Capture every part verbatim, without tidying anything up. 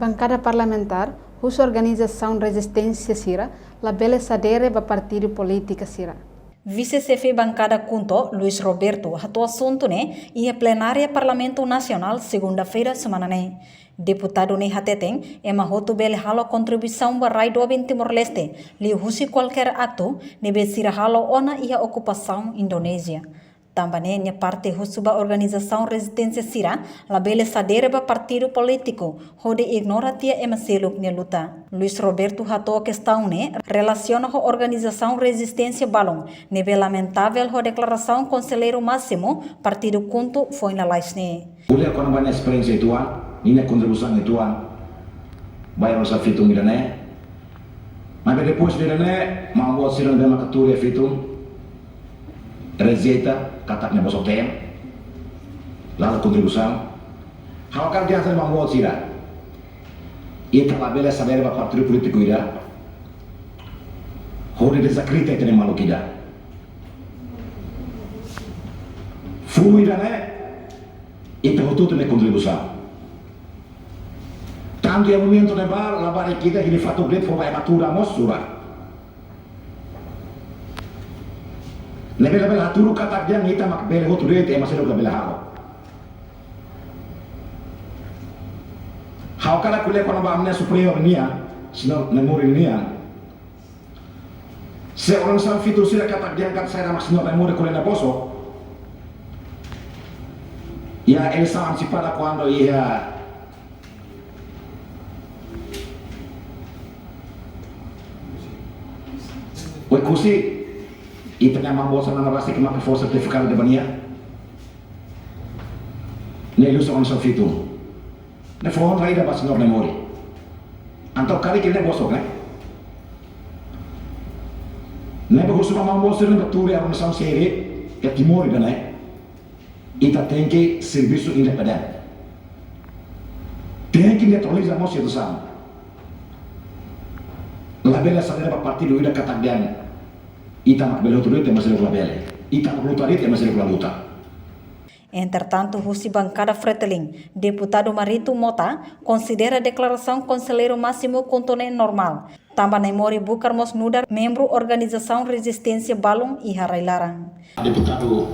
Bankada parlamentár husu organizasaun rezisténsia sira labele sadere ba partidu polítika sira. Vise-xefe bankada KHUNTO, Luis Roberto, hato'o asuntu ne'e iha plenária Parlamentu Nasionál, segunda-feira semana ne'e. Deputadu ne'e hateten, ema hotu bele halo kontribuisaun ba rai doben Timor-Leste, liuhusi kualkér aktu ne'ebé sira halo ona iha okupasaun Indonézia. Tanba ne'e nia parte husu ba organizasaun rezisténsia sira labele sadere ba partidu polítiku, hodi ignora tiha ema seluk nia luta. Luis Roberto hato'o kestaun ne'e relasiona ho organizasaun rezisténsia balun, ne'ebé lamentavel ho deklarasaun konselleiru másimu partidu KHUNTO foin lalais ne'e. Ko'alia kona-ba nia esperiénsia uitoan, ninia kontribuisaun uitoan ba Revolusaun Fitun ida-ne'e. Maibé depois ida-ne'e, maun-boot sira ne'ebé maka tuur iha Fitun rejeita, katak nia bosok-teen, la halo kontribuisaun. Ha'u hakarak dehan ba maun-boot sira, ita labele sadere ba partidu polítiku ida hodi dezakredita ita-nia maluk ida. Funu ida-ne'e, ita hotu-hotu nia kontribuisaun. Tantu iha momentu ne'ebá, labarik ida hili fatuk de'it fó ba ema tuur mós sura. Ne'ebé labele hatudu katak dehan ita mak bele hotu de'it, ema seluk labele halo. Ha'u hakarak ko'alia kona-ba ami-nia superiór nian, señór Naimori nian. Se organizasaun Fitun sira katak dehan katak saida mak señór Naimori ko'alia ne'e bosok, iha eleisaun antesipada kuandu iha Oekusi, ita-nia maun-boot sira-nia rasik mak fó sertifikadu ida ba nia. Ne'e ilustrasaun Fitun. Ne'e fó honra ida ba señór Naimori. Entaun karik ne'e bosok, ne'e? Ne'ebé husu ba maun-boot sira ne'ebé tuur iha organizasaun sira iha Timor ida-ne'e, ita tenke servisu independente. Tenke neutraliza mós situasaun. Labele sadere ba partidu ida katak dehan ita mak bele hotu de'it, ema seluk labele. Ita mak luta de'it, ema seluk la luta. Entretantu, husi bankada Fretilin, deputadu Marito Mota konsidera deklarasaun konselleiru másimu KHUNTO ne'e normál. Tanba Naimori Bucar mós nu'udar membru organizasaun rezisténsia balun iha rai-laran. Deputadu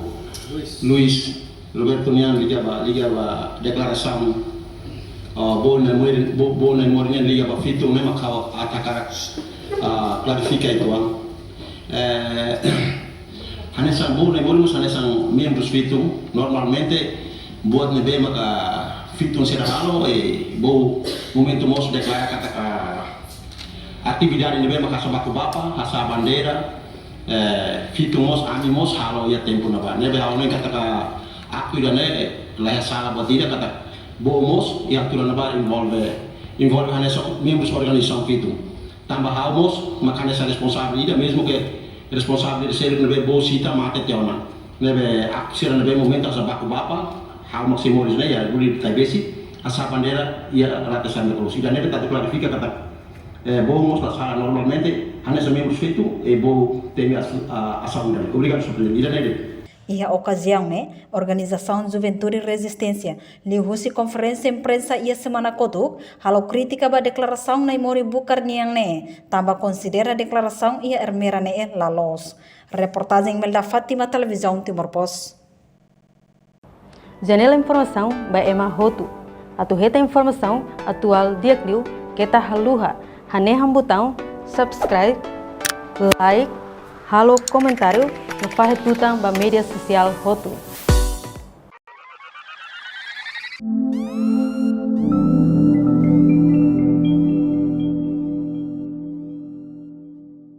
Luis Roberto nian liga ba, liga ba deklarasaun, ah, boot Naimori, boot, boot Naimori nian liga ba Fitun ne'e mak ha'u hakarak, ah, klarifika uitoan. Eh, hanesan boot Naimori mós hanesan membrus Fitun, normalmente buat ne'ebé maka Fitun sira halo, eh, boot momentu mós deklara katak atividade ne'ebé maka hasa'e baku-bapa, hasa'e bandeira, eh, Fitun mós, ami mós halo iha tempu ne'ebá. Ne'ebé ha'u hanoin katak aktu ida-ne'e la iha sala buat ida katak boot mós iha aktu ne'ebá envolve, envolve hanesan membrus organizasaun Fitun. Tanba ha'u mós mak hanesan responsavel ida, mezmu ke responsavel ida seluk ne'ebé boot sita mate tiha ona. Ne'ebé aktu sira ne'ebé momentu hasa'e baku-bapa, ha'u mak sei moris ne'e iha Rua Taibesi, hasa'e bandeira iha rate Santa Cruz. Ida-ne'e atu klarifika katak, eh, boot mós la sala, normalmente hanesan membrus Fitun, eh, boot temi asu-, a-, asaun ida-ne'e. Obrigadu, señór Prezidente. Ida-ne'e de'it. Iha okaziaun ne'e, organizasaun Juventude Rezisténsia, liuhusi konferénsia imprensa iha semana kotuk, halo krítika ba deklarasaun Naimori Bucar nian ne'e, tanba konsidera deklarasaun iha Ermera ne'e la loos. Reportajen Imelda Fátima, Televizaun Timor Post. Janela informasaun ba ema hotu. Atu hetan informasaun atuál di'ak liu, keta haluha hanehan butaun subscribe, like, halo komentáriu no fahe tutan ba média sosiál hotu.